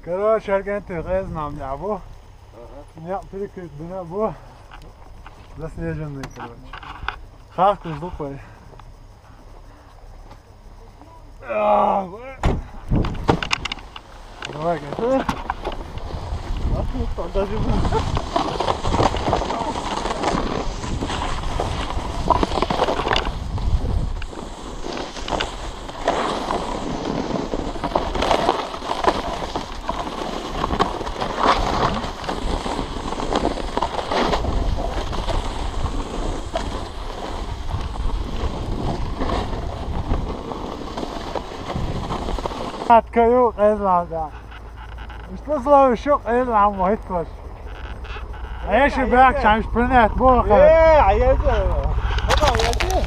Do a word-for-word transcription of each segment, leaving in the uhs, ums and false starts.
Короче, агентты къезна ам лябу. Ага. Некъ перекрыть бина бу. Заснеженный, короче. Хахту ждукъой. Давай, готовы? Ладно, там даже Аткаю къезна ам да. Условие шу къезна ам мохитваш. Эши бак чамш принять бу. Э, аяды. Баба, аяды.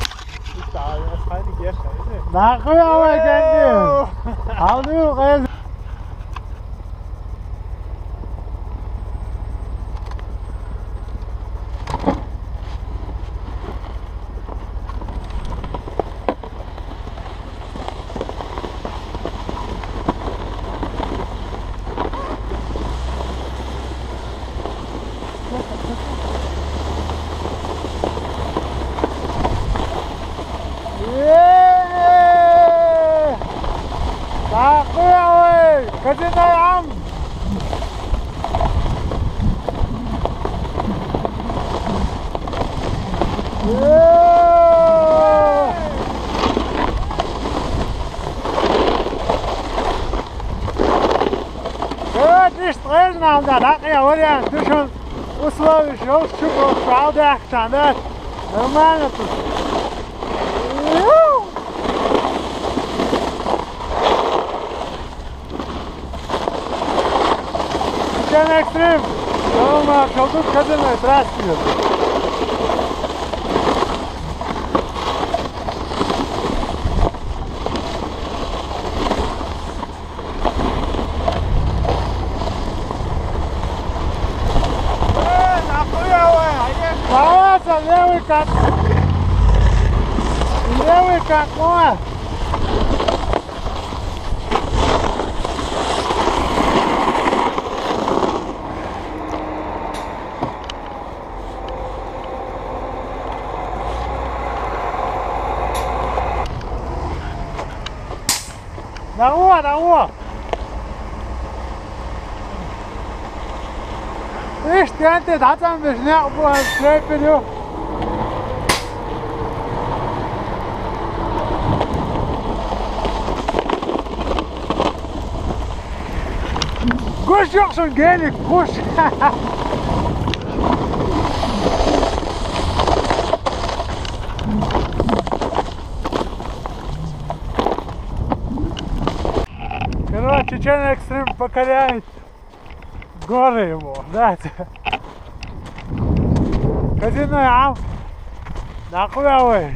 Накъуя ва генди. Алды къез. Э! Накъуя ва, къадинай ам. Э! Э, дишт къезна ам да, накъуя вариант, душун условие шо, шо просто алды ахчан, да? Нормально тут. Чечен Экстрим. Дома шолдук кадырной трассы. Давай, левый как. Левый как, о. Нагъуа, нагъуа! Ишти анте дацамбеш, некъ буан слепилю. Гуш ёкъ шун гелик, гуш. Короче, Чечен Экстрим покоряет горы его, да? Къадинай ам. Накъуя ва.